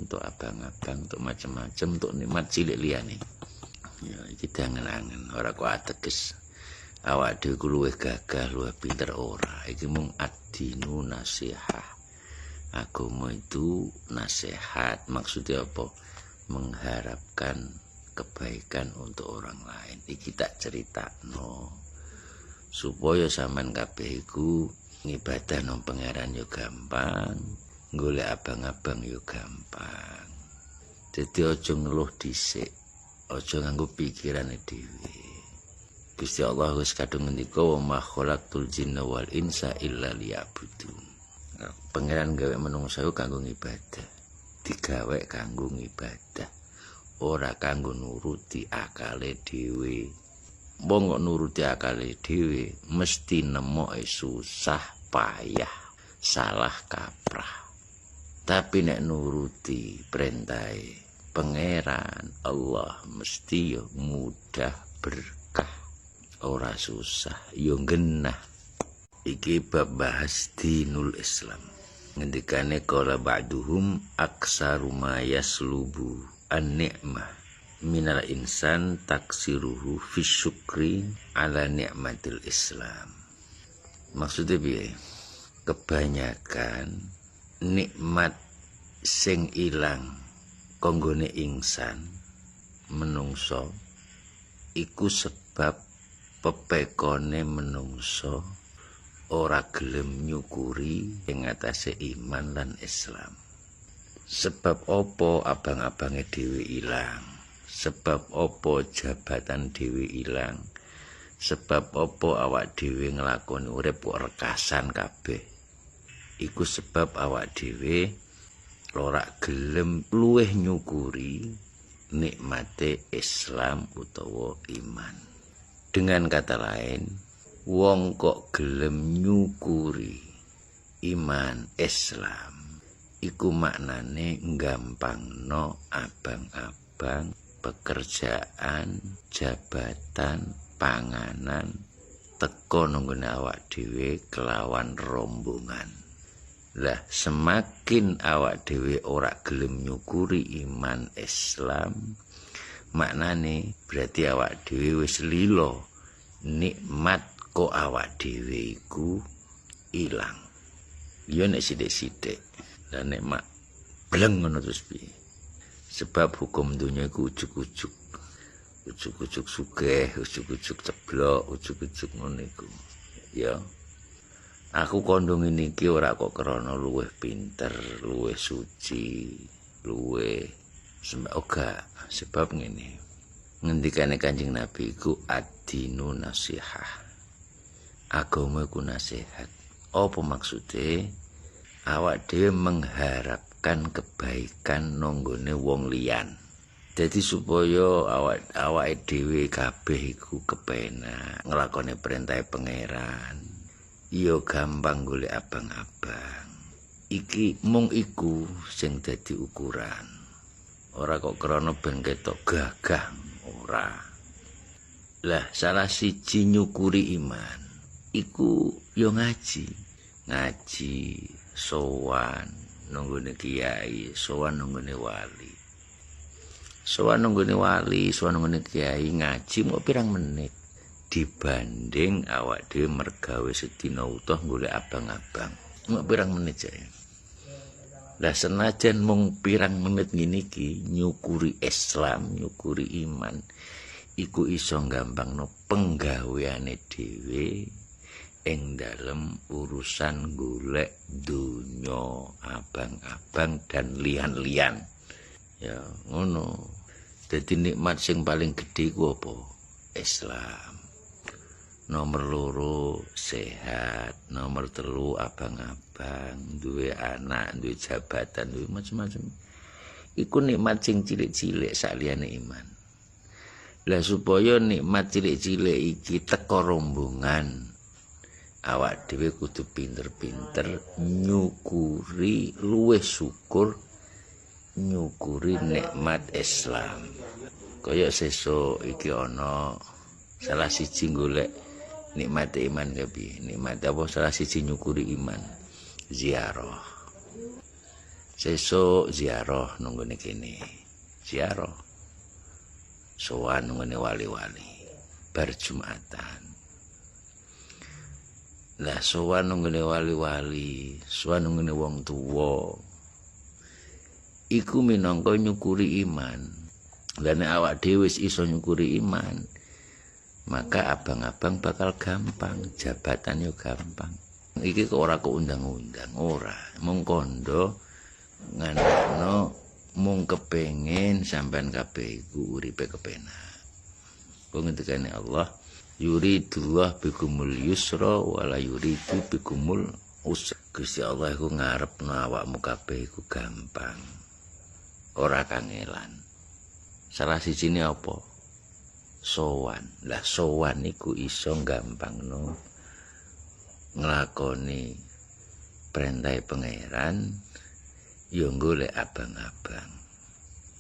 Untuk abang-abang, untuk macam-macam, untuk nikmat cilik liyane. Ya iki diangen-angen, ora kok ateges awak dhewe ku luwih gagah, luwih pinter ora. Iki mung ad-dinu nasihah. Agama itu nasihat, maksudnya apa? Mengharapkan kebaikan untuk orang lain. Iki tak critakno supaya sampean kabeh iku ngibadah nang Pangeran yo gampang, golek abang-abang yo gampang. Dadi aja ngeluh dhisik, aja nganggo pikirane dhewe. Gusti Allah wis kadung ngendika wa ma khalaqtul jinna wal insa illa liya'budun. Pangeran gawe menungsa iku kanggo ngibadah. Digawe kanggo ngibadah, ora kanggo nuruti akale dhewe. Wong kok nuruti akale dhewe mesti nemoke susah, payah, salah kaprah. Tapi nek nuruti perintahe Pangeran Allah mesti yo mudah berkah, ora susah, yo genah. Iki bab bahas dinul Islam. Ngendikane qala ba'duhum aksaru ma yaslubu an-ni'mah minal insan taksiruhu fi syukri ala ni'matil Islam. Maksudnya piye? Kebanyakan nikmat sing ilang konggone insan menungso iku sebab pepekone menungso ora gelem nyukuri ing atase iman lan Islam. Sebab opo abang-abange dhewe ilang? Sebab opo jabatan dhewe ilang? Sebab opo awak dhewe nglakoni urip kok rekasan kabeh? Iku sebab awak dhewe ora gelem luwih nyukuri nikmate Islam utawa iman. Dengan kata lain, wong kok gelem nyukuri iman Islam iku maknane nggampangno abang-abang, pekerjaan, jabatan, panganan teko nang awak dhewe kelawan rombongan. Lah semakin awak dhewe ora gelem nyukuri iman Islam, maknane berarti awak dhewe wis lilo nikmat kok awak dhewe iku ilang. Ya nek sithik-sithik, lah nek mak bleng ngono terus piye? Sebab hukum dunya iku ujug-ujug. Ujug-ujug sugih, ujug-ujug ceblok, ujug-ujug ngono iku. Ya. Aku kondo ngene iki ora kok krana luwih pinter, luwih suci, luwih ora, sebab ngene. Ngendikane Kanjeng Nabi iku ad-dinu nasihah. Agama iku nasihat. Apa maksude? Awak dhewe mengharapkan kebaikan nonggone wong liyan. Dadi supaya awake dhewe kabeh iku kepenak nglakoni perintahe Pangeran. Ya gampang golek abang-abang. Iki mung iku sing dadi ukuran. Ora kok krana ben ketok gagah, ora. Lah salah siji nyukuri iman iku ya ngaji. Ngaji, sowan nunggone kiai, sowan nunggone wali. Sowan nunggone wali, sowan nunggone kiai, ngaji mau pirang menit dibanding awak dhewe mergawe sedina utuh golek abang-abang. Mau pirang menit jae. Lah senajan mung pirang menit ngene iki nyukuri Islam, nyukuri iman, iku iso gampangno penggaweane dhewe ing dalem urusan golek donya, abang-abang dan lian-lian. Ya ngono. Dadi nikmat sing paling gedhe ku apa? Islam. Nomor 2 sehat, nomor 3 abang-abang, duwe anak, duwe jabatan, duwe macam-macam. Iku nikmat sing cilik-cilik sakliyane iman. Lah supaya nikmat cilik-cilik iki teko rombongan, awak dhewe kudu pinter-pinter nyukuri, luwih syukur nyukuri nikmat Islam. Kaya sesuk iki ana salah siji golek nikmat iman kepiye? Nikmat apa salah siji nyukuri iman? Ziarah. Sesuk ziarah nang kene. Ziarah. Sowan nang wali-wali. Bar Jumatan. Lah sowan nang wali-wali, sowan nang wong tuwa. Iku minangka nyukuri iman. Lah nek awak dhewe wis iso nyukuri iman, maka abang-abang bakal gampang, jabatan yo gampang. Iki kok ora kok undang-undang, ora. Mung kondo ngandakno, mung kepengin sampean kabeh iku uripe kepenak. Kok ngendikane Allah, yuridullah bikumul yusra wala yuridu bikumul usra. Gusti Allah iku ngarepno awakmu kabeh iku gampang. Ora kangelan. Salah sijine apa? Sowan. Lah sowan iku iso gampangno nglakoni perintah Pangeran, ya golek abang-abang.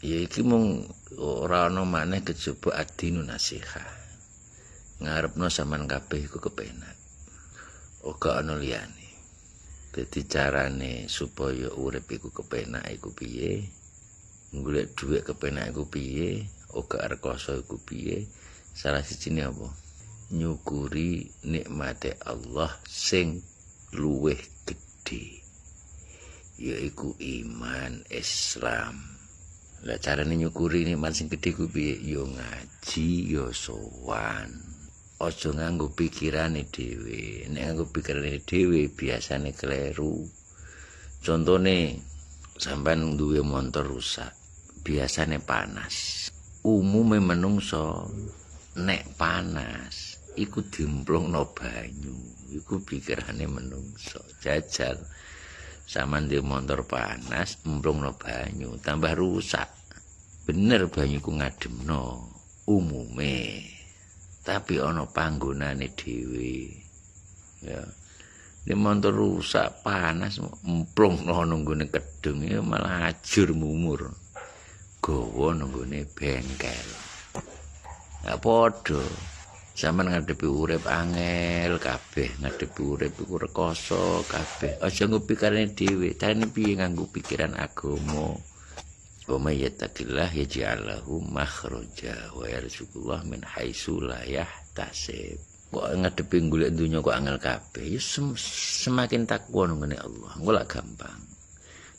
Ya iki mung ora ana maneh kejaba adinu nasihah. Ngarepno sampean kabeh iku kepenak. Ora ana liyane. Dadi carane supaya urip iku kepenak iku piye? Golek dhuwit kepenak iku piye? Ora rekoso iku piye? Salah sijine apa? Nyukuri nikmate Allah sing luwih gedhe, yaiku iman Islam. Lah carane nyukuri nikmat sing gedhe ku piye? Ya ngaji, ya sowan. Aja nganggo pikirane dhewe. Nek nganggo pikirane dhewe biasane kleru. Contone sampean duwe montor rusak, biasane panas. Umume menungso nek panas iku dimplungno banyu. Iku pikirane menungso. Jajal sampean duwe montor panas, emplungno banyu, tambah rusak. Bener banyu ku ngademno umume. Tapi ana panggonane dhewe. Ya. Nek montor rusak panas emplungno nang nggone kedung ya malah ajur mumur. Gawa nang nggone bengkel. Ya padha. Sampeyan ngadepi urip angel kabeh, ngadepi urip iku rekoso kabeh. Aja nggo pikirane dhewe, carane piye nganggo pikiran agama. Wa may yattaqillah yaj'al lahu makhraja wa yarzuqullah min haitsu la yahtasib. Kok ngadepi golek donya kok angel kabeh, ya semakin takwa nang ngene Allah, engko lak gampang.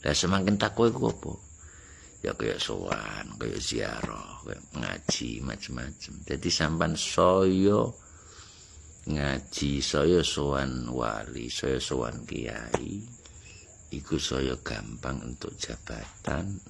Lah semakin takwa iku apa? Ya kaya sowan, kaya ziarah, kaya ngaji macem-macem. Dadi sampean saya ngaji, saya sowan wali, saya sowan kiai, iku saya gampang untuk jabatan.